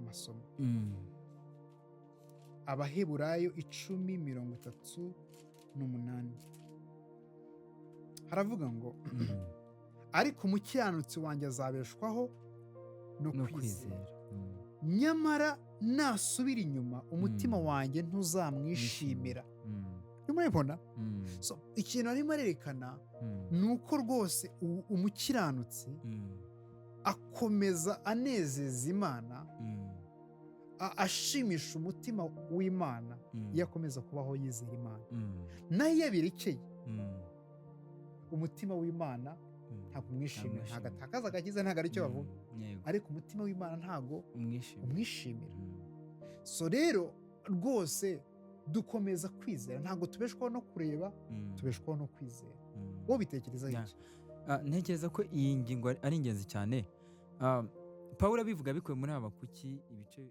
masomo. Abaheburayo 10:38 haravuga ngo: "Ariko umukiranutsi wanjye azabeshwaho no no kwizera. Kwizera. Nyamara nasubira inyuma, umutima wanjye ntuzamwishimira." Urimo urabibona? So, ikintu arimo arerekana ni uko rwose umukiranutsi akomeza anezeza Imana, ashimisha umutima w'Imana iyo akomeza kubaho yizera Imana. Naho iyo abirekeye, umutima w'Imana ntabwo umwishimira. Ntabwo Ntamwishimira. atakaza agakiza, ntabwo aricyo bavuga, ariko umutima w'Imana ntabwo umwishimira. umwishimira. So rero rwose dukomeza kwizera, ntabwo tubeshwaho no kureba, tubeshwaho no kwizera. Wowe bitekerezaho iki? Ntekereza ko iyi ngingo ari ingenzi cyane. Pawulo abivuga abikuye muri Habakuki ibice